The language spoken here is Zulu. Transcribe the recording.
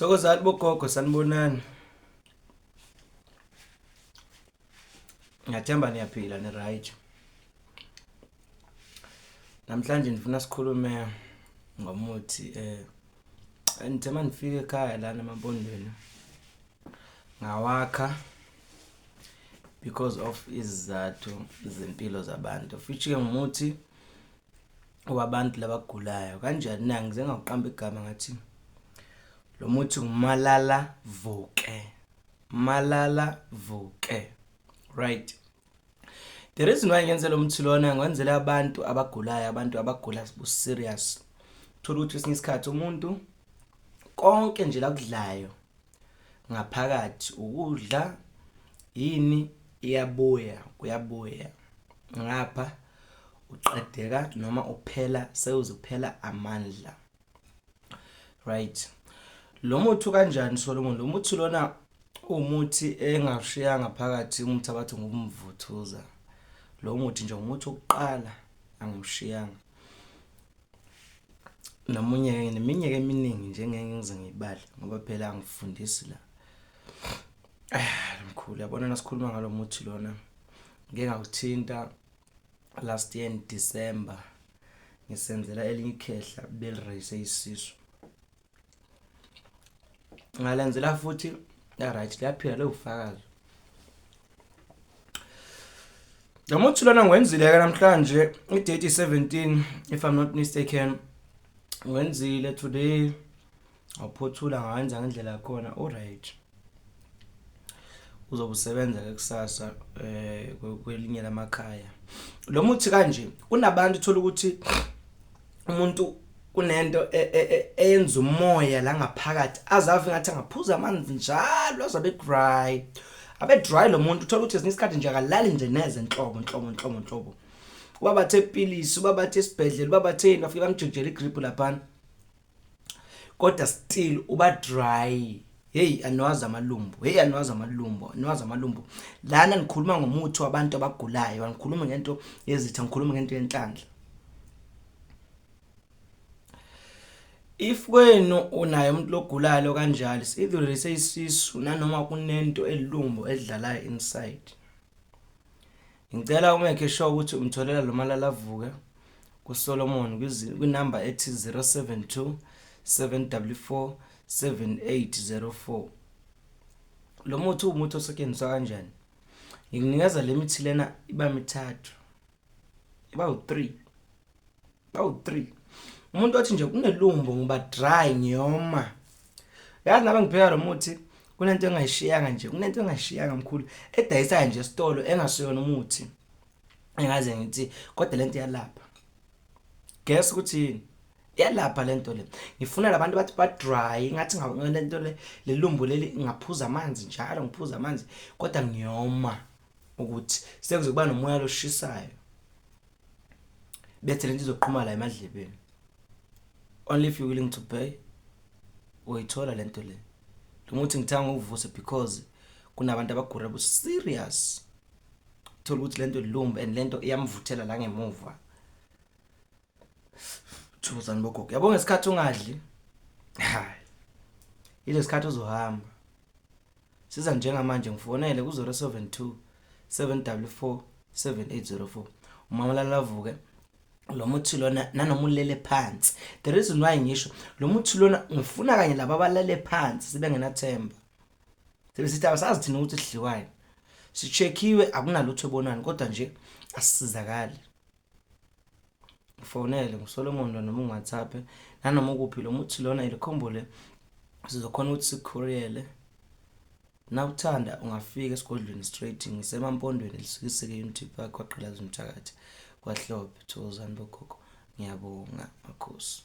Thokozani bogogo sanibonani. Ngiyathemba niyaphila ni right. Namhlanje ngifuna sikhulume ngomuthi eh ngithe manifika ekhaya lana emampondweni ngawakha because of izizathu zempilo zabantu. Futhi ke ngumuthi wabantu labagulayo kanjani na ngize ngawuqamba igama ngathi lo muthi ngumalala vuke malala vuke right the reason why ngenze lo muthi lona ngwenzela abantu abagulayo abantu abagula serious thola ukuthi kwesinye isikhathi umuntu konke nje lakudlayo ngaphakathi ukudla yini iyabuya kuyabuya ngapha uqedeka noma uphela sewuzophela amandla right lo muthi kanjani Solomon lo muthi lona umuthi engawushiya ngaphakathi umuthi abathi ngumvuthuza lo muthi nje umuthi wokuqala angiwushiyanga nomunye neminyaka eminingi nje ngeke ngize ngiyibale ngoba phela angifundisi la mkhulu yabona nasikhuluma ngalo muthi lona ngike ngawuthinta last year in December ngisenzela elinye ikhehla belirayise isisu ngalenzela futhi right liyaphila lewufakazi lo muthi lona ngiwenzile-ke namhlanje i-date i-17 if I'm not mistaken ngiwenzile today ngawuphothula ngawenza ngendlela yakhona alright uzobe usebenza ke kusasa eh kwelinye lamakhaya lo muthi kanje kunabantu uthola ukuthi umuntu kunento e, e, e, eyenza umoya la ngaphakathi azave ngathi angaphuza amanzi njalo azabe dry abe dry lo muntu uthola ukuthi ezinye isikhathi nje akalali nje neze nhlobo nhlobo nhlobo nhlobo ubaba bathe pilisi ubaba bathe esibhedlela ubaba batheni bafike bamjikijela igrip laphana kodwa still uba dry hey aniwazi amalumbo hey aniwazi amalumbo aniwazi amalumbo lana ngikhuluma ngomuthi wabantu abagulayo angikhulumi ngento yezitha ngikhuluma ngento yenhlanhla if kwenu unaye umuntu logulayo kanjalo either leseyisisu nanoma kunento elumbo edlalayo inside Ngicela umeke sure ukuthi umtholela lo malala avuke kuSolomon kwinamba ethi 072 744 7804. Lo muthi uwumuthi osetshenziswa kanjani? Ngikunikeza le mithi lena iba mithathu. Iba u-3. Bawu-3. Umuntu othi nje kunelumbo ngiba dry ngiyoma. Yazi nabe ngipheka lo muthi kunento engayishiyanga nje, kunento engayishiyanga mkhulu edayisayo nje esitolo engasiyona umuthi. Engaze ngithi kodwa lento iyalapha. Guess ukuthi yini? Iyalapha lento le. Ngifuna labantu bathi ba dry ngathi ngalento le lelumbo leli ngaphuza amanzi njalo ngiphuza amanzi kodwa ngiyoma ukuthi sekuzokuba nomoya loshisayo. Bethe lento izoqhuma la emadlebeni. Only if you willing to pay uyithola lento le. Lo muthi ngithanga ukuvuse because kunabantu abagula bu serious. Thola ukuthi lento ilumba and lento iyamvuthela la ngemuva. Thokozani bogogo. Yabo ngesikhathi ungadli. Hayi. Ilesikhathi uzohamba. Siza njengamanje ngifonele ku-072 744 7804. Umama lalavuke lo muthi lona nanoma ulele phansi. The reason why ngisho lo muthi lona ngifuna kanye laba abalele phansi sibe ngenathemba. Sibe sithi asazi thina ukuthi sidliwani. Sicheckiwe akunalutho ebonani kodwa nje asisizakali. Ngifonele nguSolomon lo noma ungi-WhatsApp nanoma ukuphi lo muthi lona ilikhumbule sizokhona ukuthi sikukhuriyele nawuthanda ungafika esigodlweni straight ngisemampondweni eLusikisiki Unity Park kwagqilaza umthakathi kwaHlophe thokozani bogogo ngiyabonga makhosi.